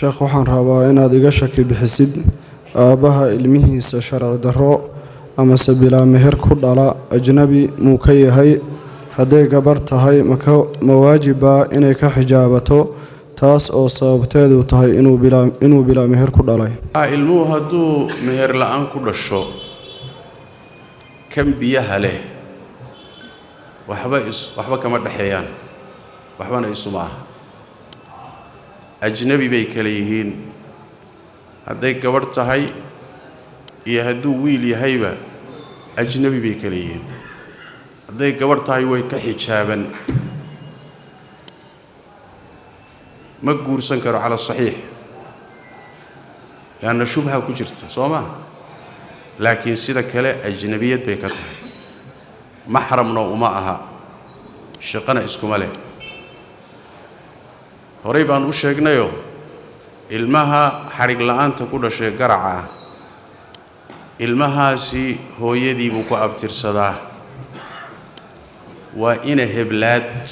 Sheekh, waxaan rabaa inaad iga shaki bixisid aabbaha ilmihiisa sharci darro amase bilaa meher ku dhala, ajnabi muu ka yahay? Hadday gabar tahay, ma waajibaa inay ka xijaabato, taas oo sababteedu tahay inuu bilaa meher ku dhalay? Ilmuhu hadduu meher la'aan ku dhasho, kan biyaha leh waxba kama dhexeeyaan, waxbana isuma aha, ajnabi bay kala yihiin. Hadday gabadh tahay iyo hadduu wiil yahayba, ajnabi bay kala yihiin. Hadday gabadh tahay, way ka xijaaban, ma guursan karo cala asaxiix, leanna shubha ku jirta, soo maa? Laakiin sida kale ajnabiyad bay ka tahay, maxramna uma aha, shaqana iskuma leh. Horey baan u sheegnayoo, ilmaha xadhig la'aanta ku dhashay, garaca ah, ilmahaasi hooyadii buu ku abtirsadaa. Waa ina heblaad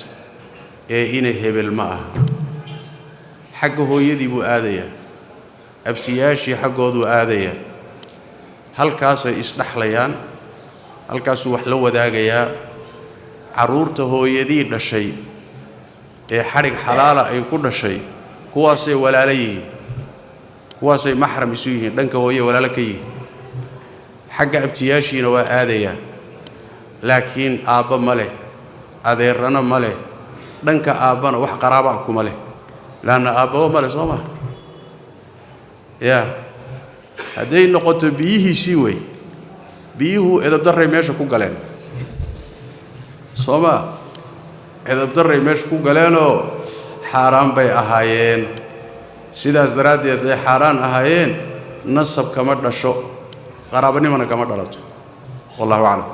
ee ina hebel ma aha. Xagga hooyadii buu aadayaa, abtiyaashii xaggooduu aadayaa, halkaasay isdhexlayaan, halkaasuu wax la wadaagayaa. Carruurta hooyadii dhashay ee xadhig xalaala ay ku dhashay, kuwaasay walaalo yihiin, kuwaasay maxram isu yihiin, dhanka hooye walaalo ka yihiin. Xagga abtiyaashiina waa aadayaa, laakiin aabba ma leh, adeerana ma leh, dhanka aabbana wax qaraabaa kuma leh, laanna aabbaba ma leh, soo maa? Yaa hadday noqoto biyihiisii wey, biyuhu edabdarray meesha ku galeen, soo maa? Edabdarray meesha ku galeenoo xaaraan bay ahaayeen. Sidaas daraaddeed day xaaraan ahaayeen, nasab kama dhasho, qaraabanimona kama dhalato. Wallahu aclam.